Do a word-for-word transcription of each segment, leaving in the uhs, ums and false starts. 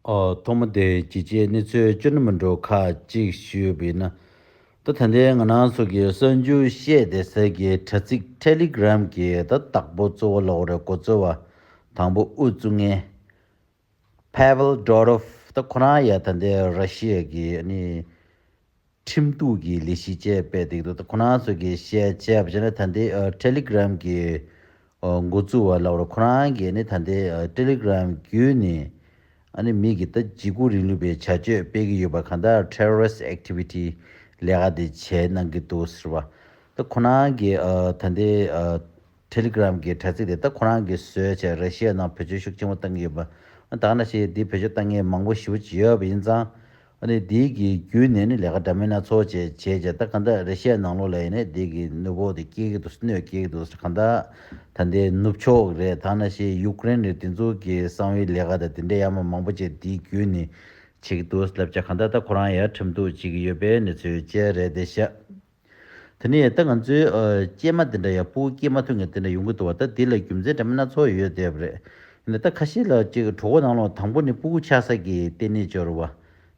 ཨོ། ཐོག་མ་དེ་ཇི་བྱས་གནས་ཚུལ་ཅོ་ནི་མི་འགྲོ་ཁག་ཅིག་ཞུས་པ་ཡིན་ན། ད་ད་ལྟའི་ང་རང་ཚོ་གི་གསར་འགྱུར་བཤད་བསྡད་ས་གི་དྲ་ཚིགས་Telegram་གི་ད་བདག་པོ་གཙོ་བོ་ལོག་རེད་འགོ་གཙོ་བ་དང་པོ་དབུ་བཙུགས་མཁན་Pavel Durov། ད་ཁོ་རང་ཡ་ད་ལྟའི་ར་ཤི་ཡ་གི་ཨ་ནི་ཁྲིམས་གཏུག་གི་ལས་གཞི་བཅས་སྤེལ་བསྡད་འདུག་ད་ཁོ་རང་ཚོ་གི་བཤད་བྱས་པ་བྱས་ན་ད་ལྟའི་ཨ་Telegram་གི་ཨ་འགོ་བཙུགས་པ་ལབ་རེད། ཁོ་རང་གིས་ནི་ད་ལྟའི་ཨ་Telegram་བརྒྱུད་ནས་ཨ་ནི་མི་གི་ད་འཇིགས་སྐུལ་རིང་ལུགས་པའི་བྱ་སྤྱོད་སྤེལ་གྱི་ཡོད་པ། གང་ལྟར་terrorist activity་ལས་ཀ་དེ་བྱས་གནང་གི་འདུག་ཟེར་བ། ད་ཁོ་རང་གིས་ཨ་ད་ལྟའི་ཨ་Telegram་གི་དྲ་ཚིགས་དེ་ད་ཁོ་རང་གིས་བཟོས་བྱས་ར་ཤི་ཡ་ནང་བེད་སྤྱོད་ཤུགས་ཆེན་པོ་བཏང་གི་ཡོད་པ། ད་ག་ནང་བཞིན་འདི་བེད་སྤྱོད་བཏང་མཁན་མང་པོ་ཞེ་པོ་ཅིག་ཡོད་པ་ཡིན་ཙང་། ཨ་ནི་འདི་གི་བརྒྱུད་ནས་ནི་ལས་ཀ་འདྲ་མིན་སྣ་ཚོགས་བྱས་བྱས་བྱས། ད་གང་ལྟར་ར་ཤི་ཡ་ནང་ལོགས་ལ་ཡིན་ནའི་འདི་གི་གནོད་འབོག་དེ་སྐྱེལ་གྱི་འདུག་གནོད་སྐྱེལ་གྱི་འདུག་གང་ལྟར་ད་ལྟའི་ནུབ་ཕྱོགས་རེད། ད་ག་ནང་བཞིན་ཡུཀ་རེན་རེད། དེ་ཚོ་གི་གསང་བའི་ལས་ཀ་དང་དེ་འདྲ་ཡ་མ་མང་པོ་བྱས་འདི་བརྒྱུད་ནས་བྱེད་ཀྱི་འདུག་ལབ་བྱས། གང་ལྟར་ད་ཁོ་རང་ཡ་ཁྲིམས་གཏུག་བྱེད་ཀྱི་ཡོད་པའི་གནས་ཚུལ་བཅས་རེད་བསྡད་ཤག་དེ་ནས་ད་ང་ཚོའི་ཨ་སྐྱེས་མ་དེ་འདྲ་ཡ་སྤུ་གུ་སྐྱེས་མ་ཐུབ་མཁན་དེ་འདྲ་ཡོང་གི་འདུག་བ། ད་དེ་ལ་རྒྱུ་མཚན་འདྲ་མིན་སྣ་ཚོགས་ཡོད་བསྡད་པ་རེད། ཡིན་ན་ད་ཁ་ཤས་ལ་ཅིག་གྲོད་ཁོག་ནང་ལོགས་དང་པོ་ནི་སྤུ་གུ་ཆགས་ས་གི་ལྟེ་གནས་སྦྱོར་བ་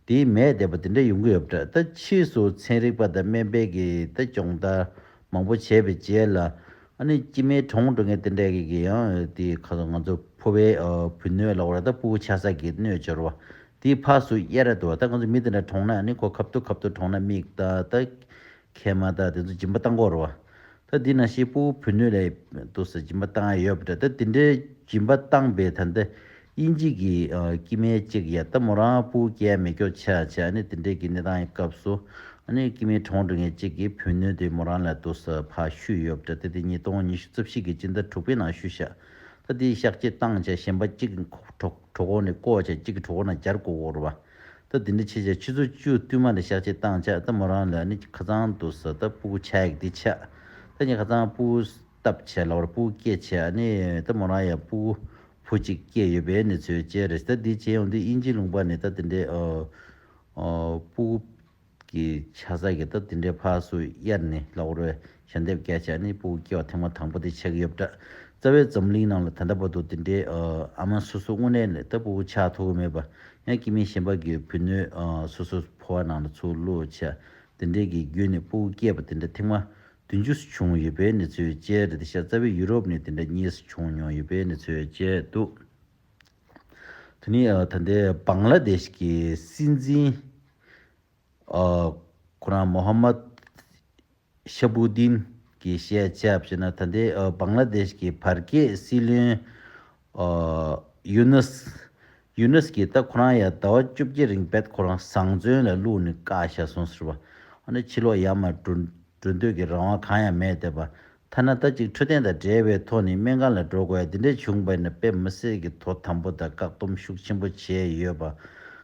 དེ་མེད་བསྡད་པ་དེ་འདྲ་ཡོང་གི་ཡོད་པ་འདྲ། ད་ཕྱིས་སུ་ཚན་རིག་པ་དང་སྨན་པས་ཀྱི་ད་སྦྱོང་བརྡར་མང་པོ་བྱས་པའི་རྗེས་ལ། ཨ་ནི་སྐྱེ་དམན་གྲོངས་འགྲོ་མཁན་དེ་འདྲ་གི་གི་ཡང་དེ་ཁ་སང་ང་ཚོ་ཕོ་བའི་ཨ་བུ་སྣོད་ལ་འོ་ར་ད་སྤུ་གུ་ཆགས་ས་གི་སྣོད་སྦྱོར་བ་དེ་ཕར་ཚུར་གཡར་ར་འདུག་བ། ད་ང་ཚོ་མི་དེ་འདྲ་གྲོངས་ན་ཨ་ནི་ཁོ་ཁ་ཐུག་ཁ་ཐུག་གྲོངས་ན་མིག་ད་ད། མཁལ་མ་དང་དེ་ཚོ་སྦྱིན་པ་བཏང་དགོས་རེད་བ། ད་འདི་ནང་བཞིན་སྤུ་གུ་བུ་སྣོད་ལ་འདུག་སེ་སྦྱིན་པ་བཏང་ཡ་ཡོད་པ་འདྲ། ད་དེ་འདྲའི་སྦྱིན་པ་བཏང་པའི་ད་ལྟ་དབྱིན་ཇི་གི་ཨ་སྐྱེ་དམན་གཅིག་ཡ་ད་མོ་རང་སྤུ་གུ་སྐྱེ་ཡ་མེད་སྐྱོ་ཆགས་བྱས། ཨ་ནི་དེ་འདྲའི་གི་གནས་སྟངས་ཡི་སྐབས་སུ་ཨ་ནི་སྐྱེ་དམན་གྲོངས་འགྲོ་མཁན་གཅིག་གི་བུ་སྣོད་དེ་མོ་རང་ལ་འདུག་སེ་ཕར་བཤུས་ཡོད་པ་འདྲ། ད་དེ་ཉིས་སྟོང་ཉི་ཤུ་རྩ་བཞི་གི་སྤྱི་ཟླ་དྲུག་པའི་ནང་བཤུས་ཤག་ད་དེ་གཤག་བཅོས་བཏང་བྱས་གཞན་པ་གཅིག་གྲོད་གྲོད་ཁོག་ནས་བཀོག་བྱས་གཅིག་གི་གྲོད་ཁོག་ནང་སྦྱར་དགོས་ཀྱི་ཡོད་རེད་བ། ད་དེ་འདྲ་བྱས་བྱས་ཆུ་ཚོད་བཅུ་བསྟུད་མ་ནས་གཤག་བཅོས་བཏང་བྱས། ད་མོ་རང་ལ་ནི་ཁ་སང་འདུག་སེ་ད་སྤུ་གུ་ཆགས་ཡག་དེ་ཆགས། ད་ངས་ཁ་སང་སྤུ་གུ་བཏབ་བྱས་ལབ་ར་སྤུ་གུ་སྐྱེས་བྱས། ཨ་ནི་ད་མོ་རང་ཡ་སྤུ་གུ་བུ་གཅིག་སྐྱེས་ཡོད་པའི་གནས་ཚུལ་བཅས་རེད། ད་འདི་བྱས་ཡོང་དུས་དབྱིན་ཇི་ལུང་པ་ནས་ད་དེ་འདྲའི་ཨ་ཨ་སྤུ་གུ་གི་ཆགས་ས་གི་ད་དེ་འདྲའི་ཕར་ཚུར་གཡར་ནས་ལབ་ར་ཞལ་འདེབས་བརྒྱབ་བྱས། ཨ་ནི་སྤུ་གུ་སྐྱེ་བ་ཐེངས་མ་དང་པོ་དེ་ཆགས་ཀྱི་ཡོད་པ་འདྲ། རྩ་བའི་འཛམ་གླིང་ནང་ལ་ད་ལྟ་བར་དུ་དེ་འདྲའི་ཨ་ཨ་མ་སོ་སོ་དངོས་གནས་ནས་ད་སྤུ་གུ་ཆགས་ཐུབ་ཀྱི་མེད་པ། ཡང་སྐྱེ་དམན་གཞན་པ་གི་བུ་སྣོད་ཨ་སོ་སོ་ཕོ་བ་ནང་ལ་ཚུར་བླུགས་བྱས་དེ་འདྲའི་གི་བརྒྱུད་ནས་སྤུ་གུ་སྐྱེས་པ་དེ་འདྲ་ཐེངས་མ་བདུན་ཅུ་བྱུང་ཡོད་པའི་གནས་ཚུལ་བཅས་རེད་ཤག་རྩ་བའི་ཡུ་རོབ་ནས་དེ་འདྲ་གཉིས་བྱུང་མྱོང་ཡོད་པའི་གནས་ཚུལ་བཅས་འདུག་དེ་ནས་ཨ་ད་ལྟའི་བང་ལ་དེཤ་གི་སྲིད་འཛིན་ཨ་ཁོ་རང་མོ་ཧ་མད་ཤ་བུ་དིན་གྱིས་བཤད་བྱས་པ་བྱས་ན། ད་ལྟའི་ཨ་བང་ལ་དེཤ་གི་བར་བརྒལ་སྲིད་བློན་ཨ་ཡུ་ནུས། ཡུ་ནུས་ཀྱིས་ད་ཁོ་རང་ཡ་ཟླ་བ་བཅོ་བརྒྱད་རིང་བེད་ཁོ་རང་བཟང་བཙོན་ལ་བླུགས་ནས་བཀག་བཞག་སོང་ཟེར་བ། ཨ་ནི་ཕྱི་ལོགས་ཡར་མར་འགྲོ་འགྲོ་འདོད་ཀྱི་རང་དབང་གང་ཡང་མེད་བསྡད་པ། ཐ་ན་ད་ཅིག་འཕྲོད་བསྟེན་དང་འབྲེལ་བའི་ཐོག་ནས་སྨན་ཁང་ལ་འགྲོ་དགོས་ཡ་དེ་འདྲ་བྱུང་བ་ཡིན་ན་དཔེ་མི་སྲིད་ཀྱི་དོ་དམ་པོ་དང་བཀག་སྡོམ་ཤུགས་ཆེན་པོ་བྱས་ཡོད་པ།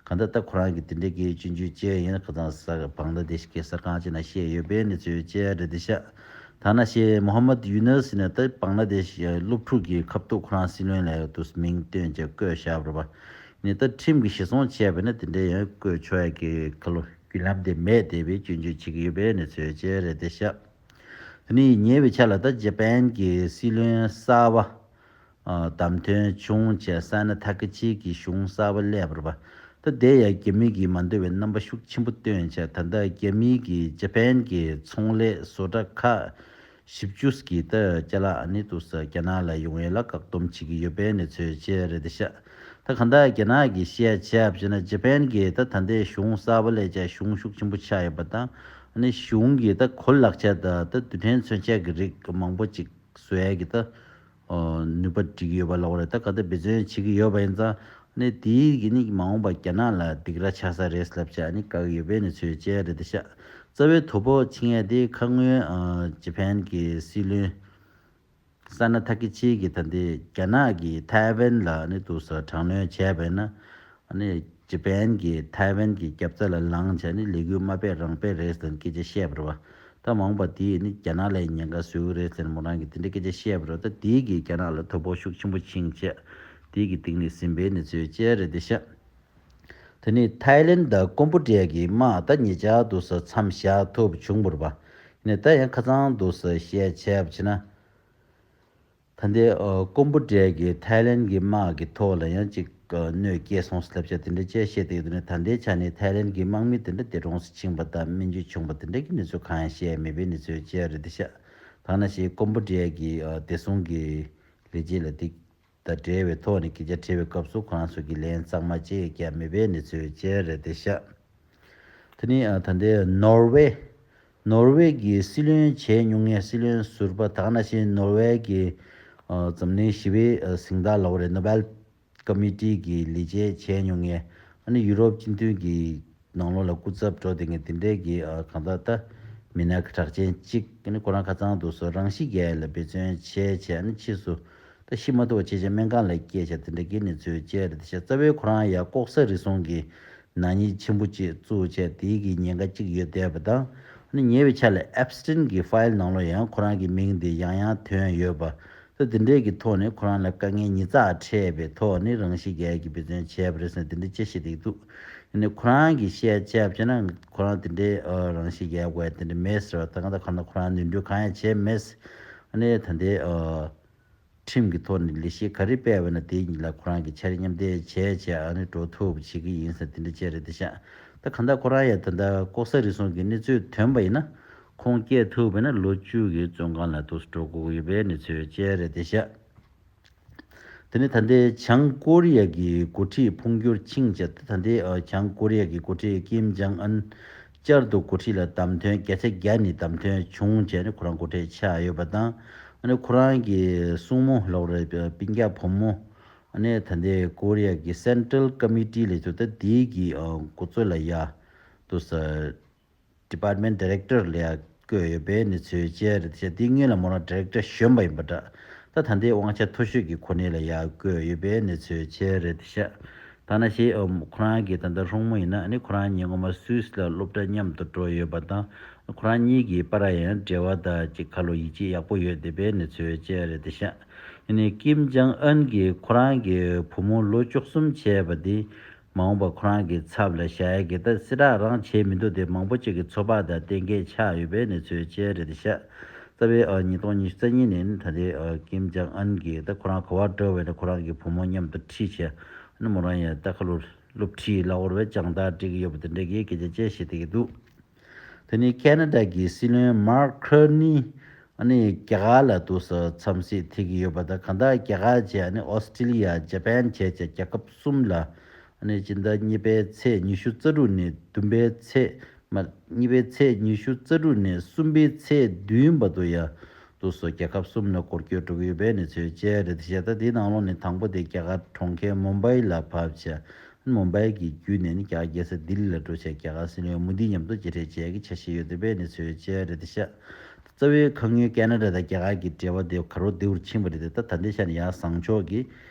གང་ལྟར་ད་ཁོ་རང་གིས་དེ་འདྲ་གི་སྐྱོན་བརྗོད་བྱས་ཡིན། ཁ་སང་ས་བང་ལ་དེཤ་གི་གསར་ཁང་ཅིག་ནང་བཤད་ཡོད་པའི་གནས་ཚུལ་བཅས་རེད་བསྡད་ཤག་ད་ནང་བཞིན་མོ་ཧ་མད་ཡུ་ནུས་ནས་ད་བང་ལ་དེཤ་སློབ་ཕྲུག་གི་ཁ་ཐུག་ཁོ་རང་སྲིད་བློན་ལ་ཡོད་དུས་མིང་བཏོན་བྱས་བསྐོས་བཞག་པ་རེད་པ། ནས་ད་ཁྲིམས་ཀྱིས་གཞི་བཟུང་བྱས་པ་ཡིན་ན་དེ་འདྲའི་ཡང་བསྐོས་ཆོག་ཡ་གི་ཁ་ལོ་བརྒྱུད་ལམ་དེ་མེད་བསྡད་པའི་སྐྱོན་བརྗོད་བྱེད་ཀྱི་ཡོད་པའི་གནས་ཚུལ་བཅས་རེད་བསྡད་ཤག་དེ་ནས་ཉེ་བའི་ཆར་ལ་ད་ཇ་པན་གྱི་སྲིད་བློན་གསར་པ་ཨ་བདམས་ཐོན་བྱུང་བྱས་ས་ན་ཐ་ཀི་ཆི་གི་གཞུང་གསར་པ་སླེབས་པ་རེད་པ། ད་དེ་ཡང་རྒྱ་མི་གིས་མ་འདོད་པའི་རྣམ་པ་ཤུགས་ཆེན་པོ་བཏོན་བྱས། ད་ལྟ་རྒྱ་མི་གིས་ཇ་པན་གྱི་ཚོང་ལས་བཟོ་གྲྭ་ཁག་བཞི་བཅུ་གི་ད་ཅ་ལག་ཨ་ནི་འདུག་སེ་རྒྱ་ནག་ལ་ཡོང་ཡས་ལ་བཀག་སྡོམ་བྱེད་ཀྱི་ཡོད་པའི་གནས་ཚུལ་བཅས་རེད་བསྡད་ཤག་ད་གང་ལྟར་རྒྱ་ནག་གིས་བཤད་བྱས་པ་བྱས་ན་ཇ་པན་གྱིས་ད་ད་ལྟའི་གཞུང་གསར་པ་སླེབས་བྱས་གཞུང་ཤུགས་ཆེན་པོ་ཆགས་ཡོད་པ་དང་། ཨ་ནི་གཞུང་གིས་ད་གོ་ལག་ཆ་དང་ད་རྡུལ་ཕྲན་མཚོན་ཆ་གི་རིགས་མང་པོ་ཅིག་བཟོ་ཡས་ཀྱི་ད་ཨོ་ནུས་པ་སྒྲིག་ཡོད་པ་ལབ་རེད། ད་ག་ད་འབད་བརྩོན་བྱེད་ཀྱི་ཡོད་པ་ཡིན་ཙང་ནི་དེའི་གི་ནི་མ་འོངས་པ་རྒྱ་ནག་ལ་སྡིགས་ར་ཆགས་ས་རེད་ལབ་བྱས་ཨ་ནི་བཀག་ཡོད་པའི་གནས་ཚུལ་བཅས་རེད་བསྡད་ཤག་རྩ་བའི་དོ་ཕོག་ཕྱིན་ཡས་དེ་ཁ་སྔོན་ཨ་ཇ་པན་གྱི་སྲིད་བློན་ས་ན་ཐ་ཀི་ཆི་གིས་ད་ལྟའི་རྒྱ་ནག་གིས་ཐའེ་ཝན་ལ་ནི་འདུག་སེ་དྲག་གནོན་བྱས་པ་ཡིན་ན། ཨ་ནི་ཇ་པན་གྱིས་ཐའེ་ཝན་གྱི་རྒྱབ་རྩ་ལ་ལངས་བྱས་ནི་ལས་འགུལ་མ་སྤེལ་རང་སྤེལ་རེད་ཟེར་ནས་སྐད་ཆ་བཤད་པ་རེད་བ། ད་མ་འོངས་པ་དེས་ནི་རྒྱ་ནག་ལ་ཉེན་ཁ་བཟོ་གི་རེད་ཟེར་ནས་མོ་རང་གིས་དེ་འདྲའི་སྐད་ཆ་བཤད་པ་རེད་བ། ད་དེའི་གིས་རྒྱ་ནག་ལ་དོ་ཕོག་ཤུགས་ཆེན་པོ་ཕྱིན་བྱས་དེའི་གིས་གཏིང་ནས་ཟིན་པའི་གནས་ཚུལ་བཅས་རེད་བསྡད་ཤག་དེ་ནས་ཐའི་ལེན་དང་ཀོམ་བུ་ཌི་ཡ་གི་དམག་ད་ཉེ་ཆར་འདུག་སེ་མཚམས་བཞག་ཐུབ་བྱུང་བ་རེད་བ། ཡིན་ནའི་ད་ཡང་ཁ་སང་འདུག་སེ་བཤད་བྱས་པ་བྱས་ན། ད་ལྟའི་ཨ་ཀོམ་བུ་ཌི་ཡ་གི་ཐའི་ལེན་གྱི་དམག་གི་ཐོག་ལ་ཡང་ཅིག་ གནོད་སྐྱེལ་སོང་ཟེར་ལབ་བྱས་དེ་འདྲ་བཅས་བཤད་དེ་ཡོད་དུས་ནས། ད་ལྟའི་ཆ་ནས་ཐའི་ལེན་གྱི་དམག་མི་དེ་འདྲ་འདས་གྲོངས་སུ་ཕྱིན་པ་དང་སྨན་བཅོས་བྱུང་པ་དེ་འདྲ་གི་གནས་ཚུལ་གང་ཡང་བཤད་མེད་པའི་གནས་ཚུལ་བཅས་རེད་དེ་ཤག་ད་ནང་བཞིན་ཀོམ་བུ་ཌི་ཡ་གི་བདེ་སྲུང་གི་ལས་བྱེད་ལ་དེ་དང་འབྲེལ་བའི་ཐོག་ནས་སྐད་ཆ་དྲིས་པའི་སྐབས་སུ་ཁོ་རང་ཚོ་གི་ལན་གཙང་མ་ཅིག་བརྒྱབ་མེད་པའི་གནས་ཚུལ་བཅས་རེད་དེ་ཤག་དེ་ནས་ཨ་ད་ལྟའི་ནོར་ཝེ། ནོར་ཝེ་གི་སྲིད་བློན་བྱས་མྱོང་མཁན་སྲིད་བློན་ཟུར་པ་དག་ནང་བཞིན་ནོར་ཝེ་གི་ཨ་འཛམ་གླིང་ཞི་བའི་ཨ་གཟེངས་རྟགས་ལབ་དགོས་རེད། ནོ་བེལ་ཀོ་མི་ཊི་གི་ལས་བྱེད་བྱས་མྱོང་མཁན། ཨ་ནི་ཡུ་རོབ་སྤྱི་མཐུན་གྱི་ནང་ལོགས་ལ་སྐུ་ཚབ་འགྲོ་བསྡད་མཁན་དེ་འདྲའི་གི་ཨ་གང་ལྟར་ད་མི་སྣ་གྲགས་ཅན་གཅིག་ཨ་ནི་ཁོ་རང་ཁ་ཚང་དུ་སོ་རང་ཤི་རྒྱལ་ལ་འབད་བརྩོན་བྱས་བྱས། ཨ་ནི་ཕྱིས་སུ་ད་ཤི་མ་ཐུབ་པ་བྱས་བྱས་སྨན་ཁང་ལ་སྐྱེལ་བྱས་དེ་འདྲ་གི་གནས་ཚུལ་བཅས་རེད་དེ་ཤག་རྩ་བའི་ཁོ་རང་ཡ་ལྐོག་ཟ་རུལ་སུངས་ཀྱི་ནག་ཉེས་ཆེན་པོ་ཅིག་བཙུགས་བྱས་དེའི་གི་ཉེན་ཁ་ཅིག་ཡོད་བསྡད་པ་དང་། ཨ་ནི་ཉེ་བའི་ཆར་ལ་ཨེབ་སི་ཊིན་གྱི་ཕའིལ་ནང་ལོགས་ཡང་ཁོ་རང་གི་མིང་དེ་ཡང་ཡང་ཐོན་ཡོད་པ། ད་དེ་འདྲའི་གི་ཐོག་ནས་ཁོ་རང་ལ་དཀའ་ངལ་ཉིས་བརྩེགས་འཕྲད་པའི་ཐོག་ནས་རང་ཤི་རྒྱག་གི་འབད་བརྩོན་བྱས་པ་རེད་ཟེར་ནས་དེ་འདྲ་དཔྱད་བཤད་བསྡད་ཀྱི་འདུག་ཨ་ནི་ཁོ་རང་གི་བཤད་བྱས་པ་བྱས་ན་ཁོ་རང་དེ་འདྲའི་ཨ་རང་ཤི་རྒྱག་དགོས་དེ་འདྲ་མེད་ཟེར་བ། ད་གང་ལྟར་གང་ལྟར་ཁོ་རང་ནོར་འཁྲུལ་གང་ཡང་བྱས་མེད། ཨ་ནི་ད་ལྟའི་ཨ་ཁྲིམས་ཀྱི་ཐོག་ནས་ལས་གཞི་ག་རེ་སྤེལ་བ་ན་དེ་ཉིད་ལ་ཁོ་རང་གིས་འཆར་གཞི་མཉམ་འདེགས་བྱས་བྱས་ཨ་ནི་འགྲོ་ཐུབ་པ་བྱེད་ཀྱི་ཡིན་ཟེར་དེ་འདྲ་བཅས་རེད་དེ་ཤག་ད་གང་ལྟར་ཁོ་རང་ཡང་ད་ལྟ་ལྐོག་ཟ་རུལ་སུངས་ཀྱི་གནས་ཚུལ་ཐོན་པ་ཡིན་ན་ཁོང་སྐྱེལ་ཐུབ་པ་ཡིན་ན་ལོ་བཅུ་གི་བཙོན་ཁང་ལ་དུ་འགྲོ་དགོས་ཀྱི་ཡོད་པའི་གནས་ཚུལ་བཅས་རེད་དེ་ཤག་དེ་ནས་ད་ལྟའི་བྱང་ཀོ་རི་ཡ་གི་འགོ་ཁྲིད་འཕོ་འགྱུར་ཕྱིན་བྱས། ད་ལྟའི་ཨ་བྱང་ཀོ་རི་ཡ་གི་འགོ་ཁྲིད་ཀིམ་ཇང་ཨན་བསྐྱར་དུ་འགོ་ཁྲིད་ལ་བདམས་ཐོན་བརྒྱ་ཆ་བརྒྱ་ནས་བདམས་ཐོན་བྱུང་བྱས་ནས་ཁོ་རང་འགོ་ཁྲིད་ཆགས་ཡོད་པ་དང་། ཨ་ནི་ཁོ་རང་གི་སྲུང་མོ་ལབ་དགོས་རེད། སྤུན་ཀྱག་བུ་མོ། ཨ་ནི་ད་ལྟའི་ཀོ་རི་ཡ་གི་སེན་ཊྲལ་ཀོ་མི་ཊི་ལབ་ཀྱི་འདུག་ད་དེའི་གི་ཨ་འགོ་གཙོ་ལ་ཡ་འདུག་ཟེར། ཌི་པཱར་ཊི་མེན་ཊི་ཌི་རེག་ཊར་ལ་ཡང་བསྐོས་ཡོད་པའི་གནས་ཚུལ་བཅས་རེད་ཤག་དེའི་སྔོན་ལ་མོ་རང་ཌི་རེག་ཊར་གཞོན་པ་ཡིན་པ་འདྲ། ད་ད་ལྟའི་དབང་ཆ་མཐོ་ཤོས་ཀྱི་གོ་གནས་ལ་ཡང་བསྐོས་ཡོད་པའི་གནས་ཚུལ་བཅས་རེད་ཤག་ད་ནང་བཞིན་ཨམ་ཁོ་རང་གི་ད་ལྟ་སྲུང་མོ་ཡིན་ན་ཨ་ནི་ཁོ་རང་ཉིད་སྔོན་མ་སུད་སི་ལ་སློབ་གྲྭ་མཉམ་དུ་འགྲོ་ཡོད་པ་དང་། ཁོ་རང་གཉིས་ཀྱི་བར་ཡང་འབྲེལ་བ་དང་ཅིག་ཁ་ལོ་ཡིད་ཆེས་ཡག་པོ་ཡོད་བསྡད་པའི་གནས་ཚུལ་བཅས་རེད་ཤག་ཨ་ནི་ཀིམ་ཇང་ཨན་གྱིས་ཁོ་རང་གི་བུ་མོ་ལོ་བཅུ་གསུམ་བྱས་པ་དེ། མ་འོངས་པ་ཁོ་རང་གི་ཚབ་ལ་བཞག་ཡ་གི་ད་གསལ་བསྒྲགས་རང་བྱས་མི་འདུག་དེ་མང་པོ་ཅིག་གི་ཚོད་དཔག་དང་གཏན་འཁེལ་ཆགས་ཡོད་པའི་གནས་ཚུལ་བཅས་རེད་ཤག་རྩ་བའི་ཨ་ཉིས་སྟོང་ཉི་ཤུ་རྩ་གཉིས་ནས་ད་ལྟའི་ཨ་ཀིམ་ཇང་ཨན་གྱིས་ད་ཁོ་རང་ག་པར་འགྲོ་བས་ན་ཁོ་རང་གི་བུ་མོ་མཉམ་དུ་ཁྲིད་བྱས་ཨ་ནི་མོ་རང་ཡང་ད་ཁ་ལོ་སློབ་ཁྲིད་ལ་འོར་བའི་སྦྱང་བརྡར་སྤྲད་ཀྱི་ཡོད་པ་དེ་འདྲ་གི་སྐད་ཆ་བཅས་བཤད་བསྡད་ཀྱི་འདུག་དེ་ནས་ཁེ་ན་ཌ་གི་སྲིད་བློན་མཱར་ཁར་ནི་ཨ་ནི་རྒྱ་གར་ལ་འདུག་སེ་འཚམས་གཟིགས་ཐེབས་ཀྱི་ཡོད་པ་དང་། གང་ལྟར་རྒྱ་གར་བྱས་ཨ་ནི་ཨོ་སི་ཀྲི་ལི་ཡ། ཇ་པན་བྱས་བྱས་རྒྱལ་ཁབ་གསུམ་ལ་ཨ་ནི་སྤྱི་ཟླ་གཉིས་པའི་ཚེས་ཉི་ཤུ་རྩ་དྲུག་ནས་བདུན་པའི་ཚེས་མ་གཉིས་པའི་ཚེས་ཉི་ཤུ་རྩ་དྲུག་ནས་གསུམ་པའི་ཚེས་བདུན་བར་དུ་ཡ་འདུག་སེ་རྒྱལ་ཁབ་གསུམ་ལ་སྐོར་སྐྱོད་འགྲོ་གི་ཡོད་པའི་གནས་ཚུལ་བཅས་རེད་ཤག་ད་དེའི་ནང་ལོགས་ནས་དང་པོ་དེ་རྒྱ་གར་གྲོང་ཁྱེར་མུམ་བྷའི་ལ་བབས་བྱས། མུམ་བྷའི་གི་བརྒྱུད་ནས་ནི་རྒྱ་གར་རྒྱལ་ས་ལྡི་ལི་ལ་འགྲོ་བྱས་རྒྱ་གར་སྲིད་བློན་མོ་དི་མཉམ་དུ་མཇལ་འཕྲད་བྱེད་ཀྱི་འཆར་གཞི་ཡོད་བསྡད་པའི་གནས་ཚུལ་བཅས་རེད་ཤག་རྩ་བའི་ཁ་སྔོན་ཁེ་ན་ཌ་དང་རྒྱ་གར་གྱི་འབྲེལ་བ་དེ་ག་རོ་བདེ་བོར་ཕྱིན་པ་རེད་དེ། ད་ད་ལྟའི་ཆ་ནས་ཡང་བཟང་ཕྱོགས་ཀྱི་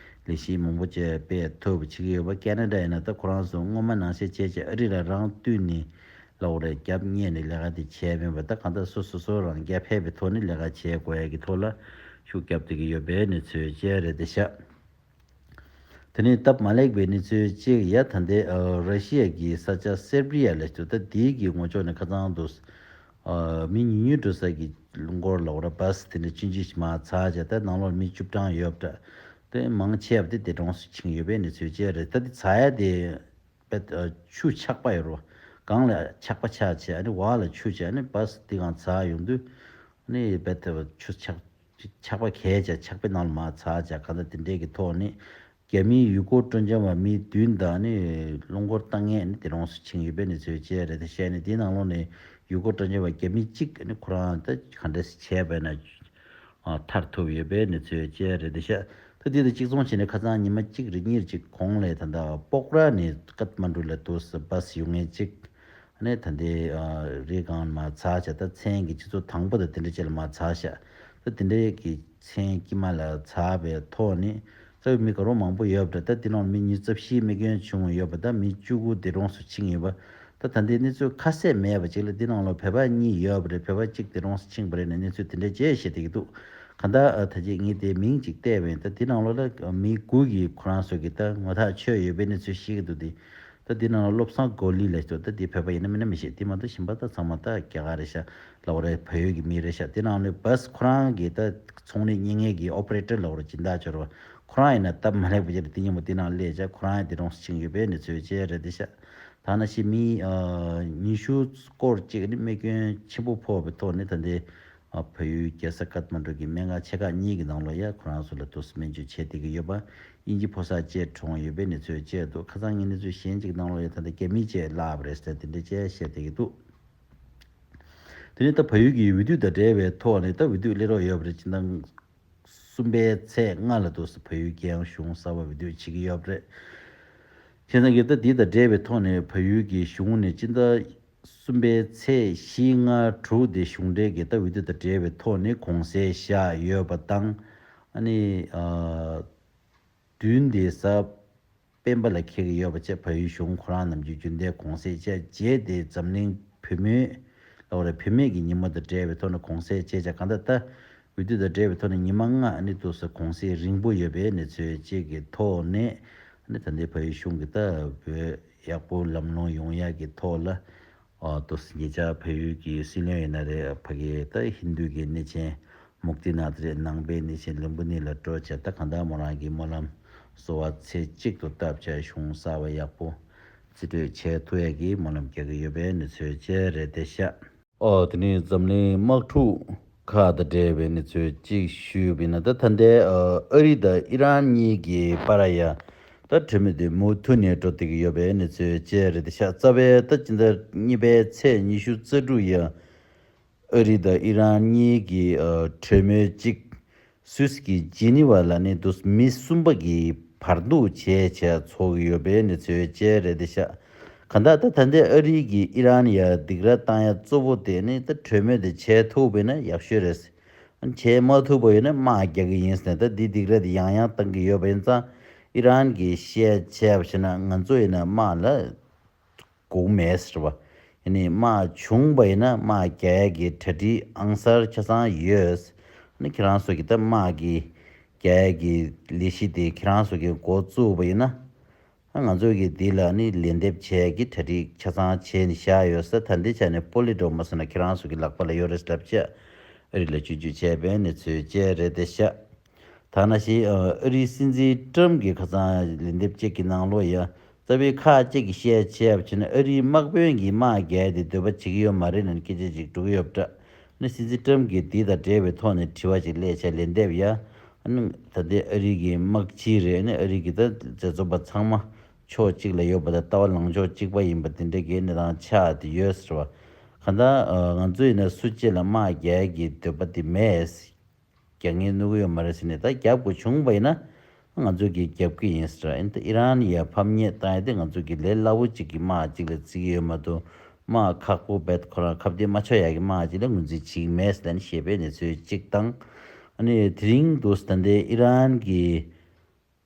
ལས་གཞི་མང་པོ་བཅས་སྤེལ་ཐུབ་པ་བྱེད་ཀྱི་ཡོད་པ། ཁེ་ན་ཌ་ཡིན་ན་ད་ཁོ་རང་ཚོ་སྔོན་མ་ནང་བཞིན་བྱས་བྱས་ཨ་རི་ལ་རང་བཏུལ་ནས་ལ་འོ་རེ་རྒྱབ་གཉེར་ནས་ལས་ཀ་དེ་བྱས་མིན་པ། ད་གང་ལྟར་སོ་སོ་སོ་རང་རྒྱབ་ཕེབས་པའི་ཐོག་ནས་ལས་ཀ་བྱེད་དགོས་ཡ་གི་ཐོག་ལ་ཤུགས་རྒྱབ་བསྡད་ཀྱི་ཡོད་པའི་གནས་ཚུལ་བཅས་རེད་དེ་ཤག་དེ་ནས་སྟབས་མ་ལེགས་པའི་གནས་ཚུལ་གཅིག་ཡ་ད་ལྟའི་ཨ་ར་ཤི་ཡ་གི་ས་ཆ་སེར་བི་ཡ་ལ་ཚུད། ད་དེའི་གི་ངོས་ཕྱོགས་ནས་ཁ་སང་དུ་ཨ་མི་ཉུང་ཉུང་འགྲོ་ས་གི་རླངས་འཁོར་ལ་འོ་ར་བྷ་སི་དེ་འདྲ་ཆུང་ཆུང་ཞིག་མར་འཛེགས་བྱས། ད་ནང་ལོགས་མི་བཅུ་གྲངས་ཡོད་པ་འདྲ། དེ་མང་ཆེ་བ་དེ་འདས་གྲོངས་སུ་ཕྱིན་ཡོད་པའི་གནས་ཚུལ་བཅས་རེད། ད་དེ་འཛེགས་ཡ་དེ་དཔེ་ཆུ་ཆག་པ་ཡོད་རེད་བ། སྒང་ལ་ཆག་པ་ཆགས་བྱས་ཨ་ནི་འོག་ལ་ཆུ་བྱས་ཨ་ནི་བྷ་སི་དེ་སྒང་འཛེགས་ཡོང་དུས་ཨ་ནི་དཔེ་དེ་ཆུ་ཆག་ཆག་པ་གས་བྱས་ཆག་པའི་ནང་ལ་མར་འཛེགས་བྱས། གང་ལྟར་དེ་འདྲའི་གི་ཐོག་ནས་རྒྱ་མིའི་ཡུལ་སྐོར་སྤྲོ་འཆམ་པ་མི་བདུན་དང་ནི་རླངས་འཁོར་བཏང་མཁན་ནི་འདས་གྲོངས་སུ་ཕྱིན་ཡོད་པའི་གནས་ཚུལ་བཅས་རེད། དེ་བྱས་ནས་དེའི་ནང་ལོགས་ནས་ཡུལ་སྐོར་སྤྲོ་འཆམ་པ་རྒྱ་མི་གཅིག་ནི་ཁོ་རང་ད་ག་འདྲ་ཞིག་བྱས་པས་ན་ཨ་ཐར་ཐུབ་ཡོད་པའི་གནས་ཚུལ་བཅས་རེད་དེ་ཤག་ད་དེ་དང་གཅིག་མཚུངས་བྱས་ནས་ཁ་སང་ཉི་མ་གཅིག་རེ་གཉིས་རེ་གཅིག་གོང་ལ་ད་ལྟ་སྤོག་ར་ནས་ཀཏ་མན་ཌུ་ལ་འདུག་སེ་བྷ་སི་གཡུག་མཁན་གཅིག་ཨ་ནི་ད་ལྟའི་ཨ་རི་སྒང་མར་འཛེགས་བྱས། ད་མཚན་གྱི་ཆུ་ཚོད་དང་པོ་དང་དེ་འདྲ་ཅིག་ལ་མར་འཛེགས་ཤག་ད་དེ་འདྲའི་གི་མཚན་དཀྱིལ་མ་ལ་འཛེགས་པའི་ཐོག་ནས་རྩ་བའི་མི་ག་རོ་མང་པོ་ཡོད་པ་འདྲ། ད་དེ་ནང་མི་ཉི་ཤུ་རྩ་བཞི་རྨས་སྐྱོན་བྱུང་ཡོད་པ་དང་མི་བཅུ་དགུ་འདས་གྲོངས་སུ་ཕྱིན་ཡོད་པ། ད་ད་ལྟའི་གནས་ཚུལ་ཁ་གསལ་མེད་པ་ཅིག་ལ་དེ་ནང་ལ་བོད་པ་གཉིས་ཡོད་པ་རེད། བོད་པ་གཅིག་འདས་གྲོངས་སུ་ཕྱིན་པ་རེད་ནས་གནས་ཚུལ་དེ་འདྲ་བཅས་བཤད་བསྡད་ཀྱི་འདུག་གང་ལྟར་ཨ་ད་ཅིག་ངས་དེ་མིང་ཅིག་བལྟས་པ་ཡིན། ད་དེ་ནང་ལོགས་ལ་མི་དགུ་གིས་ཁོ་རང་ཚོ་གི་ད་ངོ་ཐག་ཆོད་ཡོད་པའི་གནས་ཚུལ་ཤེས་ཀྱི་འདུག་སྟེ། ད་དེ་ནང་ལ་བློ་བཟང་གོ་ལི་ལབ་ཀྱི་འདུག་ད་དེ་བོད་པ་ཡིན་ན་མིན་ན་མི་ཤེས། དེ་མ་གཏོགས་གཞན་པ་ད་ཚང་མ་ད་རྒྱ་གར་རེད་ཤག་ལབ་དགོས་རེད། བལ་ཡུལ་གྱི་མི་རེད་ཤག་དེ་ནང་ལ་བྷ་སི་ཁོ་རང་གི་ད་ཚོང་ལས་གཉེར་མཁན་གྱི་ཨོ་པ་རེ་ཊར་ལབ་དགོས་རེད། སྦྱིན་བདག་ཅིག་ཡོད་རེད་བ། ཁོ་རང་ཡིན་ན་སྟབས་མ་ལེགས་པ་ཅིག་ལ་དེ་ཉིན་མོ་དེ་ནང་སླེབས་བྱས་ཁོ་རང་ཡང་དེ་རུ་ཕྱིན་ཡོད་པའི་གནས་ཚུལ་བཅས་རེད་དེ་ཤག་ཐ་ན་ཤི་མི་ཉི་ཤུ་སྐོར་ཅིག་ནི་རྨས་སྐྱོན་ཆེན་པོ་ཕོག་པའི་ཐོག་ནས་ད་ལྟའི་བལ་ཡུལ་རྒྱལ་ས་ཀཏ་མན་ཌུ་གི་སྨན་ཁང་ཆེ་ཁག་གཉིས་ཀྱི་ནང་ལོགས་ཡ་ཁོ་རང་ཚོ་ལ་དུ་སྨན་བཅོས་བྱས་བསྡད་ཀྱི་ཡོད་པ། དབྱིན་ཇི་ཕོ་གསར་བཅས་གྲོངས་ཡོད་པའི་གནས་ཚུལ་བཅས་འདུག་ཁ་སང་ངས་གནས་ཚུལ་གཞན་ཅིག་ནང་ལོགས་ཡ་ད་ལྟ་རྒྱ་མི་བཅས་བརླགས་པ་རེད་ཟེར་དེ་འདྲ་བཅས་བཤད་བསྡད་ཀྱི་འདུག་དེ་ནས་ད་བལ་ཡུལ་གྱི་འོས་བསྡུ་དང་འབྲེལ་བའི་ཐོག་ནས་ད་འོས་བསྡུ་སླེབས་རོགས་ཡོད་པ་རེད། སྤྱི་ཟླ་གསུམ་པའི་ཚེས་ལྔ་ལ་འདུག་སེ་བལ་ཡུལ་རྒྱལ་ཡོངས་གཞུང་གསར་པ་འོས་བསྡུ་བྱེད་ཀྱི་ཡོད་པ་རེད། བྱས་ཙང་གི་ད་འདི་དང་འབྲེལ་བའི་ཐོག་ནས་བལ་ཡུལ་གྱི་གཞུང་ནས་སྤྱི་ཟླ་གསུམ་པའི་ཚེས་བཞི་ལྔ་དྲུག་དེ་གཞུང་འབྲེལ་གྱི་ད་འོས་བསྡུ་དང་འབྲེལ་བའི་ཐོག་ནས་གུང་གསེང་བཞག་ཡོད་པ་དང་། ཨ་ནི་ཨ་བདུན་དེ་གཟའ་སྤེན་པ་ལ་འཁེལ་གྱི་ཡོད་པ་བཅས་བལ་ཡུལ་གཞུང་ཁོ་རང་ནམ་རྒྱུན་རྒྱུན་ལྡན་གུང་གསེང་བཅས་རྗེས་དེ་འཛམ་གླིང་བུད་མེད་ལ་བར་བུད་མེད་ཀྱི་ཉིན་མོ་དང་འབྲེལ་བའི་ཐོག་ནས་གུང་གསེང་བཅས་བྱ་གང་ལྟར་ད་འོས་བསྡུ་དང་འབྲེལ་བའི་ཐོག་ནས་ཉི་མ་ལྔ་ཨ་ནི་འདུག་སེ་གུང་གསེང་རིང་པོ་ཡོད་པའི་གནས་ཚུལ་བཅས་ཀྱི་ཐོག་ནས་ཨ་ནི་ད་ལྟའི་བལ་ཡུལ་གཞུང་གི་ད་བོད་ཡག་པོ་ལམ་ལྷོང་ཡོང་ཡག་གི་ཐོག་ལ། ཨོ་ཏོ་སི་ཉེ་ཆར་བལ་ཡུལ་གྱི་སྲིད་བློན་ཡིན་ན་རེད། ཕ་གིའི་ད་ཧིན་རྡུ་གི་གནས་ཆེན་མུག་ཏི་ནཱཐ་རེད། ནང་པའི་གནས་ཆེན་ལུམ་བི་ནི་ལ་འགྲོ་བྱས་ད་གང་ལྟར་མོ་རང་གི་སྨོན་ལམ་གསོལ་བ་ཚེ་གཅིག་ཏུ་བཏབ་བྱས་གཞུང་གསར་བ་ཡག་པོ་རྩིས་སྤྲོད་བྱས་ཐུབ་ཡག་གི་སྨོན་ལམ་རྒྱག་གི་ཡོད་པའི་གནས་ཚུལ་བཅས་རེད་དེ་ཤག་ཨོ་དེ་ནས་འཛམ་གླིང་དམག་འཁྲུག་ཁག་དང་འབྲེལ་བའི་གནས་ཚུལ་གཅིག་ཞུས་པ་ཡིན་ན། ད་ད་ལྟའི་ཨ་ཨ་རི་དང་ཨི་རན་གཉིས་ཀྱི་བར་ཡ་ད་གྲོས་མོལ་དེ་མུ་མཐུད་ནས་འགྲོ་བསྡད་ཀྱི་ཡོད་པའི་གནས་ཚུལ་བཅས་རེད་དེ་ཤག་རྩ་བའི་ད་སྤྱི་ཟླ་གཉིས་པའི་ཚེས་ཉི་ཤུ་རྩ་དྲུག་ཡ་ཨ་རི་དང་ཨི་རན་གཉིས་ཀྱི་ཨ་གྲོས་མོལ་གཅིག་སུད་སི་གི་ཇི་ནི་ཝ་ལ་ནི་དུ་མི་གསུམ་པ་གི་བར་འདུག་བྱས་བྱས་ཚོགས་ཀྱི་ཡོད་པའི་གནས་ཚུལ་བཅས་རེད་དེ་ཤག་གང་ལྟར་ད་ད་ལྟའི་ཨ་རི་གིས་ཨི་རན་ཡ་སྡིགས་ར་བཏང་ཡ་གཙོ་བོ་དེ་ནི་ད་གྲོས་མོལ་དེ་བྱས་ཐུབ་པ་ཡིན་ན་ཡག་ཤོས་རེད། བྱས་མ་ཐུབ་པ་ཡིན་ན་དམག་རྒྱག་གི་ཡིན་ཟེར་ནས་ད་འདི་སྡིགས་ར་དེ་ཡང་ཡང་བཏང་གི་ཡོད་པ་ཡིན་ཙང་ཨི་རན་གྱིས་བཤད་བྱས་པ་བྱས་ན་ང་ཚོ་ཡིན་ན་དམག་ལ་དགོས་མེད་ཟེར་བ། ཡིན་ནའི་དམག་བྱུང་བ་ཡིན་ན་དམག་རྒྱག་ཡ་གི་གྲ་སྒྲིག་ཨང་གསར་ཆ་ཚང་ཡོད། ནི་ཁྱེད་རང་ཚོ་གི་ད་དམག་གི་རྒྱག་ཡ་གི་ལས་གཞི་དེ་ཁྱེད་རང་ཚོ་གི་འགོ་བཙུགས་པ་ཡིན་ན། ང་ཚོ་གི་འདི་ལ་ནི་ལན་འདེབས་བྱས་ཀྱི་གྲ་སྒྲིག་ཆ་ཚང་བྱས་ནས་བཞག་ཡོད་ས། ད་འདི་ཆ་ནས་པོ་ལི་ཌོ་མ་སོང་ན་ཁྱེད་རང་ཚོ་གི་ལག་པ་ལ་ཡོད་རེད་ལབ་བྱས་ཨ་རི་ལ་སྐྱོན་བརྗོད་བྱས་པའི་གནས་ཚུལ་བཅས་རེད་དེ་ཤག་ཐ་ན་ཤི་ཨ་རིའི་སྲིད་འཛིན་ཀྲམ་གྱི་ཁ་སང་ལན་འདེབས་ཅིག་གི་ནང་ལོགས་ཡ་རྩ་བའི་ཁག་ཅིག་གིས་བཤད་བྱས་པ་བྱས་ན་ཨ་རིའི་དམག་དཔོན་གྱིས་དམག་རྒྱག་དེ་འདོད་པ་བྱེད་ཀྱི་ཡོད་མ་རེད་ལབ་ནས་སྐད་ཆ་ཅིག་འགྲོ་གི་ཡོད་པ་འདྲ། ནི་སྲིད་འཛིན་ཀྲམ་གྱིས་འདི་དང་འབྲེལ་བའི་ཐོག་ནས་དྲི་བ་ཅིག་སླེབས་བྱས་ལན་འདེབས་ཡ། ཨ་ནི་ད་ལྟའི་ཨ་རི་གི་དམག་སྤྱི་རེད། ཨ་ནི་ཨ་རི་གི་ད་མཛད་གཙོ་པ་ཚང་མ་ཕྱོགས་གཅིག་ལ་ཡོད་པ་དང་ལྟ་བ་ལངས་ཕྱོགས་གཅིག་པ་ཡིན་པ་དེ་འདྲ་གི་གནས་སྟངས་ཆགས་བསྡད་ཡོད་ཟེར་བ། གང་ལྟར་ང་ཚོ་ཡིན་ན་སུ་གཅིག་ལ་དམག་རྒྱག་གི་འདོད་པ་དེ་མེད། རྒྱག་ངེས་གནོད་ཀྱི་ཡོད་མ་རེད་ཟེར་ནས་ད་རྒྱབ་དགོས་བྱུང་བ་ཡིན་ན། ང་ཚོ་གིས་རྒྱབ་ཀྱི་ཡིན་ཟེར། ཨ་ནི་ད་ཨི་རན་ཡ་ཕམ་ཉེས་བཏང་ཡ་དེ་ང་ཚོ་གི་ལས་སླ་བོ་གཅིག་གི་དམག་གཅིག་ལ་བརྩི་གི་ཡོད་མ་གཏོགས་དམག་ཁག་པོ་བེད་ཁོ་རང་ཁ་གཏད་མ་ཆོད་ཡ་གི་དམག་གཅིག་ལ་ངོས་འཛིན་བྱེད་ཀྱི་མེད་ཟེར་ནས་བཤད་པའི་གནས་ཚུལ་གཅིག་དང་། ཨ་ནི་དེ་རིང་དུ་ད་ལྟའི་ཨི་རན་གྱི་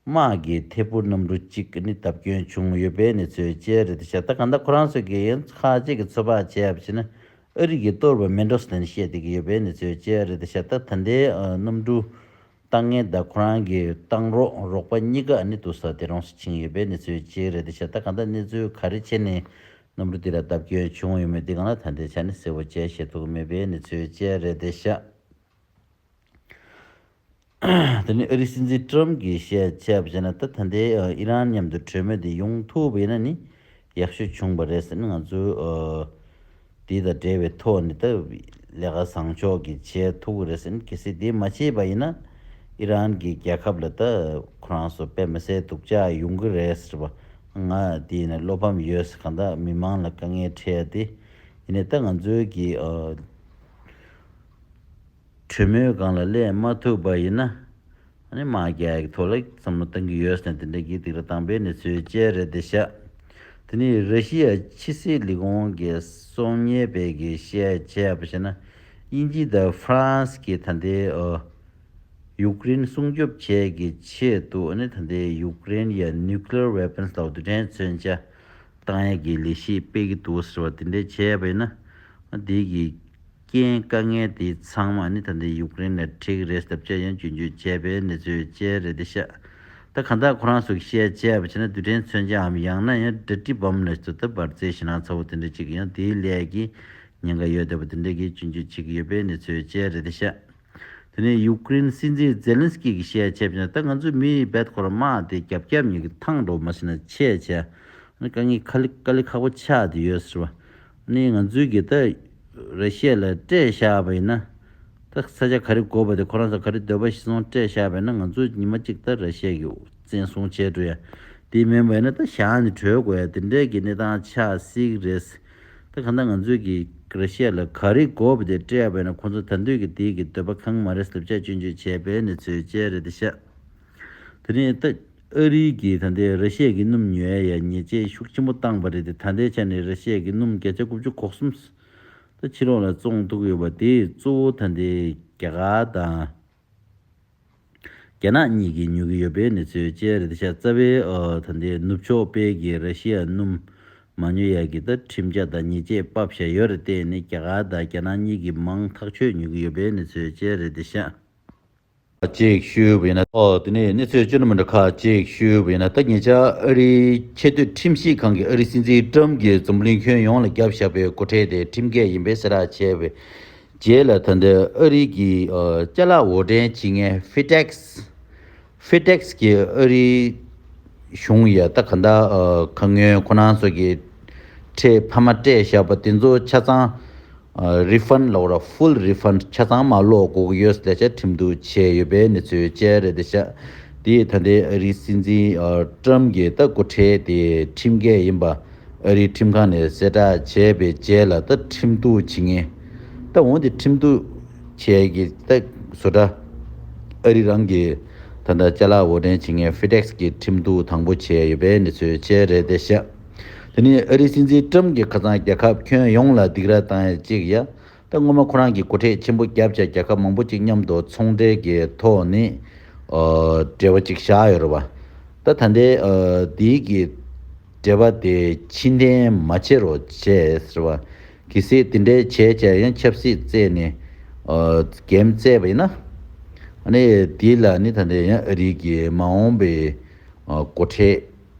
དམག་གི་ཐད་འཕུར་གནམ་གྲུ་གཅིག་ནི་བརྡབ་སྐྱོན་བྱུང་ཡོད་པའི་གནས་ཚུལ་བཅས་རེད་དེ་ཤག་ད་གང་ལྟར་ཁོ་རང་ཚོ་གིས་ཡང་ཁ་ཅིག་གིས་ཚོད་དཔག་བྱས་པ་བྱས་ན་ཨ་རི་གིས་གཏོར་བ་མེད་འགྲོ་ཟེར་ནས་བཤད་བསྡད་ཀྱི་ཡོད་པའི་གནས་ཚུལ་བཅས་རེད་དེ་ཤག་ད་ད་ལྟའི་ཨ་གནམ་གྲུ་བཏང་མཁན་དང་ཁོ་རང་གིས་བཏང་རོགས་རོགས་པ་གཉིས་ཀ་ནི་དུ་ས་དེ་རོང་སུ་ཕྱིན་ཡོད་པའི་གནས་ཚུལ་བཅས་རེད་དེ་ཤག་ད་གང་ལྟར་གནས་ཚུལ་ག་རེ་བྱས་ནས་གནམ་གྲུ་དེ་ལ་བརྡབ་སྐྱོན་བྱུང་ཡོད་མེད་དེ་གང་ལ་ད་ལྟའི་ཆ་ནས་གསལ་པོ་བཅས་བཤད་ཐུབ་ཀྱི་མེད་པའི་གནས་ཚུལ་བཅས་རེད་དེ་ཤག་དེ་ནི་ཨ་རིའི་སྲིད་འཛིན་ཀྲམ་གྱིས་བཤད་བྱས་པ་བྱས་ན་ད་ད་ལྟའི་ཨི་རན་མཉམ་དུ་གྲོས་མོལ་དེ་ཡོང་ཐུབ་པ་ཡིན་ན་ནི་ཡག་ཤོས་བྱུང་བ་རེད་ཟེར་ནས་ང་ཚོས་དེ་དང་འབྲེལ་བའི་ཐོག་ནས་ད་ལས་ཀ་བཟང་ཕྱོགས་ཀྱི་བྱེད་ཐུབ་ཀྱི་རེད་ཟེར་ནས། གལ་སྲིད་དེ་མ་བྱས་པ་ཡིན་ན་ཨི་རན་གྱི་རྒྱལ་ཁབ་ལ་ད་ཁོ་རང་ཚོ་དཔེ་མི་སྲིད་སྡུག་ཅག་ཡོང་གི་རེད་ཟེར་བ། ང་དེ་ཡིན་ན་བློ་ཕམ་ཡོད་ཟེར། གང་ལྟར་མི་མང་ལ་དཀའ་ངལ་འཕྲད་དེ་ཡིན་ནའི་ད་ང་ཚོའི་གི་གྲོས་མོལ་སྒང་ལ་སླེབས་མ་ཐུབ་པ་ཡིན་ན། ཨ་ནི་དམག་རྒྱག་གི་ཐོག་ལ་བསམ་བློ་གཏང་གི་ཡོད་ཟེར་ནས་དེ་འདྲ་གི་སྡིགས་ར་བཏང་པའི་གནས་ཚུལ་བཅས་རེད་དེ་ཤག་དེ་ནས་ར་ཤི་ཡ་ཕྱི་སྲིད་ལས་ཁུངས་ཀྱི་གསུང་ཉན་པས་ཀྱི་བཤད་བྱས་པ་བྱས་ན། དབྱིན་ཇི་དང་ཧྥ་རན་སི་གིས་ད་ལྟའི་ཨ་ཡུཀ་རེན་སྲུང་སྐྱོབ་བྱེད་ཀྱི་ཆེད་དུ་ཨ་ནི་ད་ལྟའི་ཡུཀ་རེན་ཡ་nuclear weapons ལ་རྡུལ་ཕྲན་མཚོན་ཆ་བཏང་ཡས་ཀྱི་ལས་གཞི་སྤེལ་གྱི་འདུག་ཟེར་བ་དེ་འདྲ་བྱས་པ་ཡིན་ན། དེ་གི་རྐྱེན་དཀའ་ངལ་དེ་ཚང་མ་ནི་ད་ལྟའི་ཡུཀ་རེན་ལ་འཕྲད་ཀྱི་རེད་ཟེར་བྱས་ཡང་སྐྱོན་བརྗོད་བྱས་པའི་གནས་ཚུལ་བཅས་རེད་དེ་ཤག་ད་གང་ལྟར་ཁོ་རང་ཚོ་གིས་བཤད་བྱས་པ་བྱས་ན་རྡུལ་ཕྲན་མཚོན་ཆའམ་ཡང་ན་ཡང་dirty bomb ལབ་ཚོ་ད་འབར་རྫས་ཞེད་སྣང་ཚ་བོ་དེ་འདྲ་ཅིག་ཡང་དེའི་ལས་ཀྱི་ཉེན་ཁ་ཡོད་བསྡད་པ་དེ་འདྲ་གི་སྐྱོན་བརྗོད་བྱེད་ཀྱི་ཡོད་པའི་གནས་ཚུལ་བཅས་རེད་དེ་ཤག་དེ་ནས་ཡུ་ཀེ་རེན་སྲིད་འཛིན་ཛེ་ལན་སི་ཀི་གིས་བཤད་བྱས་པ་ཡིན་ན། ད་ང་ཚོའི་མི་རྦད་ཁོ་རང་དམག་དེ་རྒྱབ་རྒྱབ་གཉིས་ཀྱི་ཐང་འགྲོ་མ་ཤེས་ན་ཆད་བྱས། ཨ་ནི་དཀའ་ངལ་དཀའ་ལས་དཀའ་ལས་ཁག་པོ་ཆགས་བསྡད་ཡོད་ཟེར་བ། ཨ་ནི་ང་ཚོའི་གི་ད་ར་ཤི་ཡ་ལ་སྤྲད་བཞག་པ་ཡིན་ན། ད་ས་ཆ་ག་རེ་དགོས་པ་དེ་ཁོ་རང་ཚོ་ག་རེ་འདོད་པ་གཞིར་བཟུང་སྤྲད་བཞག་པ་ཡིན་ན། ང་ཚོ་ཉི་མ་གཅིག་ད་ར་ཤི་ཡ་གི་བཙན་བཟུང་བྱས་འགྲོ་ཡ། དེ་མིན་པ་ཡིན་ན་ད་བཞག་ནས་བྲོས་དགོས་ཡ་དེ་འདྲའི་གི་གནས་སྟངས་ཆགས་སྲིད་ཀྱི་རེད། ད་གང་ལྟར་ང་ཚོས་ཀྱི་ར་ཤི་ཡ་ལ་ག་རེ་དགོས་པ་དེ་སྤྲད་པ་ཡིན་ན། ཁོང་ཚོ་ད་འདོད་ཀྱི་དེའི་གི་འདོད་པ་ཁེངས་མ་རེད་ཟེར་ལབ་ཆ་སྐྱོན་བརྗོད་བྱས་པའི་གནས་ཚུལ་བཅས་རེད་དེ་ཤག་དེ་ནས་ད་ཨ་རི་གིས་ད་ལྟའི་ར་ཤི་ཡ་གི་སྣུམ་ཉོ་ཡ་ཡ་ཉེས་ཆད་ཤུགས་ཆེན་པོ་བཏང་པ་རེད་དེ། ད་ལྟའི་ཆ་ནས་ར་ཤི་ཡ་གི་སྣུམ་བརྒྱ་ཆ་དགུ་བཅུ་གོ་གསུམ་ད་ཕྱི་ལོགས་ལ་བཙོང་ཐུབ་ཀྱི་ཡོད་པ་དེ་གཙོ་བོ་ད་ལྟའི་རྒྱ་གར་དང་། རྒྱ་ནག་གཉིས་ཀྱིས་ཉོ་གི་ཡོད་པའི་གནས་ཚུལ་བཅས་རེད་ཤག་རྩ་བའི་ཨ་ད་ལྟའི་ནུབ་ཕྱོགས་པའི་གི་ར་ཤི་ཡ་སྣུམ་མ་ཉོ་ཡ་གི་ད་ཁྲིམས་འཆར་དང་ཉེས་ཆད་ཕབ་བཞག་ཡོད་རེད་དེ། ནི་རྒྱ་གར་དང་རྒྱ་ནག་གཉིས་ཀྱིས་མང་ཐག་ཆོད་ཉོ་གི་ཡོད་པའི་གནས་ཚུལ་བཅས་རེད་ཤག་ཅེས་ཞུས་པ་ཡིན་ན། ཨོ་དེ་ནས་གནས་ཚུལ་བཅུ་ནམ་འདྲ་ཁག་ཅེས་ཞུས་པ་ཡིན་ན། ད་ཉེ་ཆར་ཨ་རིའི་ཆེས་མཐོའི་ཁྲིམས་ཞིབ་ཁང་གིས་ཨ་རིའི་སྲིད་འཛིན་ཀྲམ་གྱིས་འཛམ་གླིང་ཁྱོན་ཡོངས་ལ་བརྒྱབ་བཞག་པའི་སྒོ་ཁྲལ་དེ་ཁྲིམས་འགལ་ཡིན་པའི་གསལ་བསྒྲགས་བྱས་པའི་རྗེས་ལ། ད་ལྟ་ཨ་རི་གི་ཨ་ཅ་ལག་འོར་འདྲེན་བྱེད་མཁན་ཧྥི་ཏེག་སི། ཧྥི་ཏེག་སི་གིས་ཨ་རིའི་གཞུང་ཡ་ད་ག་འདྲ་ཨ་ཁ་སྔོན་ཁོ་རང་ཚོ་གི་ཁྲལ་ཕ་མ་སྤྲད་བཞག་པ་དེ་ཚོ་ཆ་ཚང་ཨ་རི་ཕན་ལབ་ར། ཕུལ་རི་ཕན་ཆ་ཚང་མ་སློག་དགོས་ཀྱི་ཡོད་ཟེར་ཆ་ཁྲིམས་གཏུག་བྱས་ཡོད་པའི་གནས་ཚུལ་བཅས་རེད་དེ་ཤག་དེས་ད་ལྟའི་ཨ་རིའི་སྲིད་འཛིན་ཨ་ཀྲམ་གྱི་ད་སྒོ་ཁྲལ་དེ་ཁྲིམས་འགལ་ཡིན་པ་ཨ་རིའི་ཁྲིམས་ཁང་ནས་གསལ་བསྒྲགས་བྱས་པའི་རྗེས་ལ། ད་ཁྲིམས་གཏུག་བྱེད་མཁན་ད་འོང་དེ་ཁྲིམས་གཏུག་བྱས་ཀྱི་ད་བཟོ་གྲྭ་ཨ་རི་རང་གི་ད་ལྟ་ཅ་ལག་འོར་འདྲེན་བྱེད་མཁན་ཧྥི་ཏེག་སི་གི་ཁྲིམས་གཏུག་དང་པོ་བྱས་ཡོད་པའི་གནས་ཚུལ་བཅས་རེད་དེ་ཤག་དེ་ནས་ཨ་རིའི་སྲིད་འཛིན་ཀྲམ་གྱིས་ཁ་སང་རྒྱལ་ཁབ་ཁྱོན་ཡོངས་ལ་སྡིགས་ར་བཏང་ཡ་གཅིག་ཡ། ད་སྔོན་མ་ཁོ་རང་གིས་སྒོ་ཁྲལ་ཆེན་པོ་བརྒྱབ་བྱས་རྒྱལ་ཁབ་མང་པོ་ཅིག་མཉམ་དུ་ཚོང་འབྲེལ་གྱི་ཐོག་ནས་ཨ་འབྲེལ་བ་ཅིག་བཞག་ཡོད་རེད་བ། ད་ད་ལྟའི་ཨ་དེའི་གི་འབྲེལ་བ་དེ་ཕྱིར་འཐེན་མ་བྱེད་རོགས་བྱས་ཟེར་བ། གལ་སྲིད་དེ་འདྲའི་བྱས་བྱས་ཡང་ཆབ་སྲིད་བརྩད་ནས་ཨ་འགན་བརྩད་པ་ཡིན་ན། ཨ་ནི་དེ་ལ་ནི་ད་ལྟའི་ཡང་ཨ་རི་གི་མ་འོངས་པའི་ཨ་སྒོ་ཁྲལ་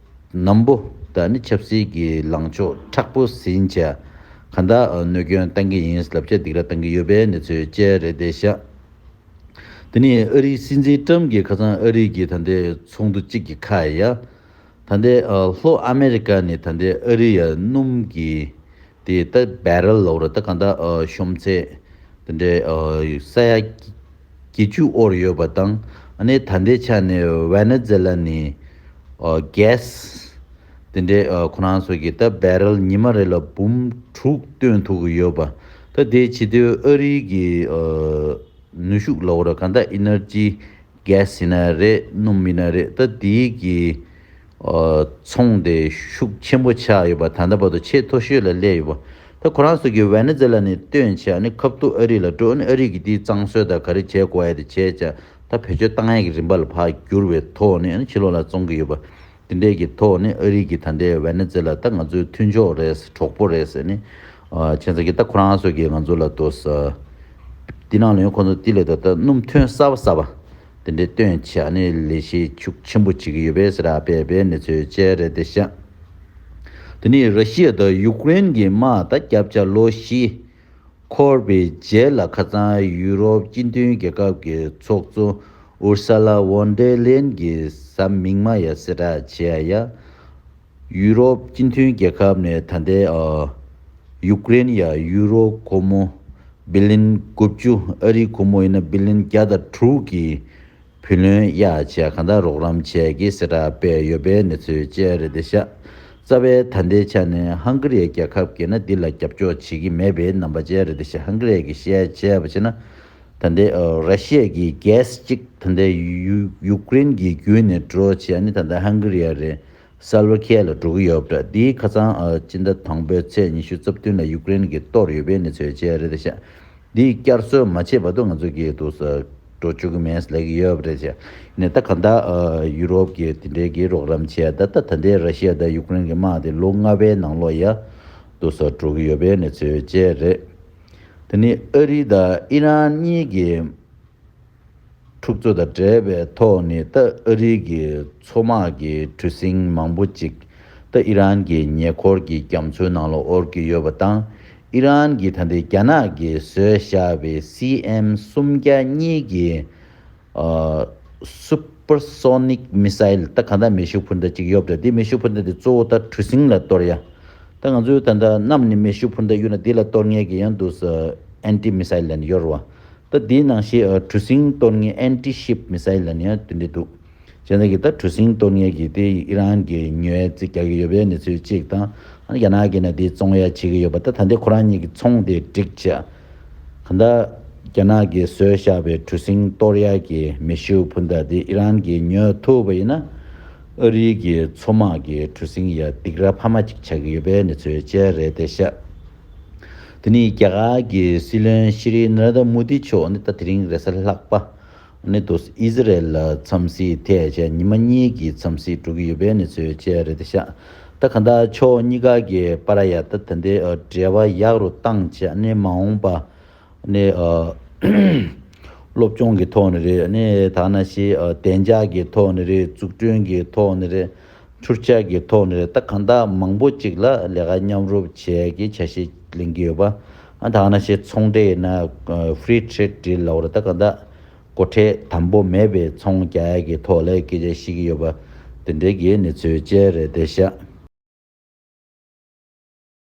ནན་པོ་དང་ནི་ཆབ་སྲིད་ཀྱི་ལངས་ཕྱོགས་མཁྲེགས་པོ་ཟིན་བྱས་གང་ལྟར་གནོད་སྐྱོན་གཏང་གི་ཡིན་ལབ་བྱས་སྡིགས་ར་གཏང་གི་ཡོད་པའི་གནས་ཚུལ་བཅས་རེད་དེ་ཤག་དེ་ནས་ཨ་རིའི་སྲིད་འཛིན་ཀྲམ་གྱིས་ཁ་སང་ཨ་རི་གི་ད་ལྟའི་ཚོགས་འདུ་གཅིག་གི་ཁ་ཡ། ད་ལྟའི་ལྷོ་ཨ་མེ་རི་ཀ་ནས་ད་ལྟའི་ཨ་རི་ཡ་སྣུམ་གྱི་དེ་ད་བེ་རལ་ལབ་ར། ད་གང་ལྟར་ཤོམ་ཚད་དེ་འདྲའི་ས་ཡ་བརྒྱད་ཅུ་འོར་ཡོད་པ་དང་། ཨ་ནི་ད་ལྟའི་ཆ་ནས་ཝེ་ནེ་ཛེ་ལ་ནས་ཨ་གྷེ་སི་དེ་འདྲའི་ཨ་ཁོ་རང་ཚོ་གི་ད་བེ་རལ་ཉི་མ་རེ་ལ་འབུམ་དྲུག་བཏོན་ཐུབ་ཀྱི་ཡོད་པ། ད་དེ་བྱེད་དུས་ཨ་རི་གི་ཨ་ནུས་ཤུགས་ལབ་ར། གང་ལྟར་ཨེ་ནར་ཇི་གྷེ་སི་ཡིན་ན་རེད། སྣུམ་ཡིན་ན་རེད། ད་དེའི་གི་ཨ་ཚོང་དེ་ཤུགས་ཆེན་པོ་ཆགས་ཡོད་པ། ད་ལྟ་བར་དུ་ཆེས་མཐོ་ཤོས་ལ་སླེབས་ཡོད་པ། ད་ཁོ་རང་ཚོ་གི་ཝེ་ནེ་ཛེ་ལ་ནས་བཏོན་བྱས་ཨ་ནི་ཁ་ཐུག་ཨ་རི་ལ་འགྲོ། ཨ་ནི་ཨ་རི་གི་དེའི་གཙང་བཟོ་དང་ག་རེ་བྱས་དགོས་ཡ་དེ་བྱས་བྱས། ད་བེད་སྤྱོད་བཏང་ཡ་གི་རིམ་པ་ལ་ཕར་བསྒྱུར་བའི་ཐོག་ནས་ཨ་ནི་ཕྱི་ལོགས་ལ་བཙོང་གི་ཡོད་པ། དེ་འདྲའི་གི་ཐོག་ནས་ཨ་རི་གི་ད་ལྟའི་ཝེ་ནེ་ཛེ་ལ་ད་ང་ཚོའི་མཐུན་ཕྱོགས་རེད། གྲོགས་པོ་རེད་ཟེར་ནས། ཨ་བྱས་ཙང་གི་ད་ཁོ་རང་ཚོ་གིས་ང་ཚོ་ལ་དོ་ས་དེ་ནང་ལ་ཡང་ཁོ་ཚོ་དེ་ལས་ད་ད་སྣུམ་ཐོན་གསར་པ་གསར་པ་དེ་འདྲའི་བཏོན་བྱས་ཨ་ནི་ལས་གཞི་ཤུགས་ཆེན་པོ་བྱེད་ཀྱི་ཡོད་པས་ཟེར་ཨ་པས་པས་གནས་ཚུལ་བཅས་རེད་དེ་ཤག་དེ་ནས་ར་ཤི་ཡ་དང་ཡུཀ་རེན་གྱི་དམག་ད་བརྒྱབ་བྱས་ལོ་བཞི་འཁོར་བའི་རྗེས་ལ་ཁ་སང་ཡུ་རོབ་སྤྱི་མཐུན་རྒྱལ་ཁབ་ཀྱི་ཚོགས་གཙོ་ཨུར་ས་ལ་ཝོན་ཌེ་ལེན་གྱིས་གཟའ་མིག་དམར་ཡ་གསལ་བསྒྲགས་བྱས་ཡ། ཡུ་རོབ་སྤྱི་མཐུན་རྒྱལ་ཁབ་ནས་ད་ལྟའི་ཨ་ཡུཀ་རེན་ཡ་ཡུ་རོ་སྒོར་མོ་བི་ལིན་དགུ་བཅུ། ཨ་རིའི་སྒོར་མོ་ཡིན་ན་བི་ལིན་བརྒྱ་དང་དྲུག་གི་བུ་ལོན་གཡར་བྱས་གང་ལྟར་རོགས་རམ་བྱས་ཀྱི་གསལ་བསྒྲགས་སྤེལ་ཡོད་པའི་གནས་ཚུལ་བཅས་རེད་དེ་ཤག་རྩ་བའི་ད་ལྟའི་ཆ་ནས་ཧང་ག་རི་རྒྱལ་ཁབ་ཀྱིས་ན་འདི་ལ་རྒྱབ་སྐྱོར་བྱེད་ཀྱི་མེད་པའི་རྣམ་པ་བཅས་རེད་དེ་ཤག་ཧང་ག་རི་གིས་བཤད་བྱས་པ་བྱས་ན། ད་ལྟའི་ཨ་ར་ཤི་ཡ་གི་གྷེ་སི་གཅིག་ད་ལྟའི་ཡུ་ཡུཀ་རེན་གྱི་བརྒྱུད་ནས་འགྲོ་བྱས་ནས་ད་ལྟ་ཧང་ག་རི་ཡ་རེད། སལ་ཝ་ཁེ་ལ་འགྲོ་གི་ཡོད་པ་འདྲ། འདིའི་ཁ་སང་ཨ་སྤྱི་ཟླ་དང་པོའི་ཚེས་ཉི་ཤུ་རྩ་བདུན་ལ་ཡུཀ་རེན་གྱིས་གཏོར་ཡོད་པའི་གནས་ཚུལ་བཅས་རེད་ཤག་འདིའི་བསྐྱར་གསོ་མ་བྱས་བར་དུ་ང་ཚོ་གིས་འདུག་ས་འགྲོ་བཅུག་གི་མེད་ལབ་ཀྱི་ཡོད་པ་རེད་ཤག་ནས་ད་ག་ད་ཨ་ཡུ་རོབ་ཀྱི་དེ་འདྲའི་གི་རོགས་རམ་བྱས་ད་ད་ད་ལྟའི་ར་ཤི་ཡ་དང་ཡུཀ་རེན་གྱི་དམག་དེ་ལོ་ལྔ་པའི་ནང་ལོགས་ཡ་འདུག་ས་འགྲོ་གི་ཡོད་པའི་གནས་ཚུལ་བཅས་རེད། དེ་ནི་ཨ་རི་དང་ཨི་རན་གཉིས་ཀྱི་འཁྲུག་རྩོད་དང་འབྲེལ་བའི་ཐོག་ནས་ད་ཨ་རིའི་གི་མཚོ་དམག་གི་གྲུ་གཟིངས་མང་པོ་ཅིག་ད་ཨི་རན་གྱི་ཉེ་འཁོར་གྱི་རྒྱ་མཚོའི་ནང་ལ་དབོར་གྱི་ཡོད་པ་དང་། ཨི་རན་གྱིས་ད་ལྟའི་རྒྱ་ནག་གིས་བཟོས་བཞག་པའི་སི་ཨེམ་སུམ་བརྒྱ་གཉིས་ཀྱི་ཨ་སུ་པར་སོ་ནིག་མི་སའིལ། ད་གང་ལྟར་མེ་ཤུགས་འཕུར་མདའ་གཅིག་ཡོད་པ་རེད། དེ་མེ་ཤུགས་འཕུར་མདའ་དེ་གཙོ་བོ་ད་གྲུ་གཟིངས་ལ་གཏོར་ཡ། ད་ང་ཚོའི་ད་ལྟ་གནམ་ནས་མེ་ཤུགས་འཕུར་མདའ་གཡུག་ན་དེ་ལ་གཏོར་མཁན་གྱི་ཡང་འདུག་ས་ཨན་ཊི་མི་སའིལ་ལབ་ནས་ཡོད་རེད་བ། ད་དེའི་ནང་བཞིན་ཨ་གྲུ་གཟིངས་གཏོར་མཁན་ཨན་ཊི་ཤིབ་མི་སའིལ་ལབ་ནས་ཡང་དེ་འདྲ་འདུག་བྱས་ཙང་གི་ད་གྲུ་གཟིངས་གཏོར་མཁན་གྱི་དེ་ཨི་རན་གྱིས་ཉོས་རྩིས་རྒྱག་གི་ཡོད་པའི་གནས་ཚུལ་གཅིག་དང་། ཨ་ནི་རྒྱ་ནག་གིས་ན་དེ་བཙོང་ཡ་བྱེད་ཀྱི་ཡོད་པ། ད་ད་ལྟའི་ཁོ་རང་གཉིས་ཀྱི་ཚོང་དེ་འགྲིག་བྱས། གང་ལྟར་རྒྱ་ནག་གིས་བཟོས་བཞག་པའི་གྲུ་གཟིངས་གཏོར་ཡ་གི་མེ་ཤུགས་འཕུར་མདའ་དེ་ཨི་རན་གྱིས་ཉོ་ཐུབ་པ་ཡིན་ན། ཨ་རི་གི་མཚོ་དམག་གི་གྲུ་གཟིངས་ཡ་སྡིགས་ར་ཕ་མ་གཅིག་ཆགས་ཀྱི་ཡོད་པའི་གནས་ཚུལ་བཅས་རེད་དེ་ཤག་དེ་ནི་རྒྱ་གར་གྱི་སྲིད་བློན་ཤྲི་ནར་ནན་དྲ་མོ་དི་མཆོག་ནི་ད་དེ་རིང་རེས་གཟའ་ལྷག་པ་ནི་དུ་ཨི་ཟི་རེལ་ལ་འཚམས་གཟིགས་ཐེག་བྱས་ཉི་མ་གཉིས་ཀྱི་འཚམས་གཟིགས་འགྲོ་གི་ཡོད་པའི་གནས་ཚུལ་བཅས་རེད་དེ་ཤག་ད་གང་ལྟར་ཕྱོགས་གཉིས་ཀ་གི་བར་ཡ་ད་ད་ལྟའི་འབྲེལ་བ་ཡག་རུ་བཏང་བྱས་ནི་མ་འོངས་པ་ནི་ཨ་སློབ་སྦྱོང་གི་ཐོག་ནས་རེད། ནི་ད་ནང་བཞིན་ཨ་བདེ་འཇགས་ཀྱི་ཐོག་ནས་རེད། འཛུགས་སྐྲུན་གྱི་ཐོག་ནས་རེད། འཕྲུལ་ཆས་ཀྱི་ཐོག་ནས་རེད། ད་གང་ལྟར་མང་པོ་ཅིག་ལ་ལས་ཀ་མཉམ་རུབ་བྱེད་ཀྱི་འཆར་གཞི་ལེན་གྱི་ཡོད་པ། ཨ་ད་ནང་བཞིན་ཚོང་འབྲེལ་ཡིན་ན་ཕི་རི་ཊེ་རེ་ཌི་ལབ་རེད། ད་གང་ལྟར་སྒོ་ཁྲལ་དམ་པོ་མེད་པའི་ཚོང་རྒྱག་ཡ་གི་ཐོག་ལ་སྐད་ཆ་བཤད་ཀྱི་ཡོད་པ། དེ་འདྲའི་གི་གནས་ཚུལ་བཅས་རེད་དེ་ཤག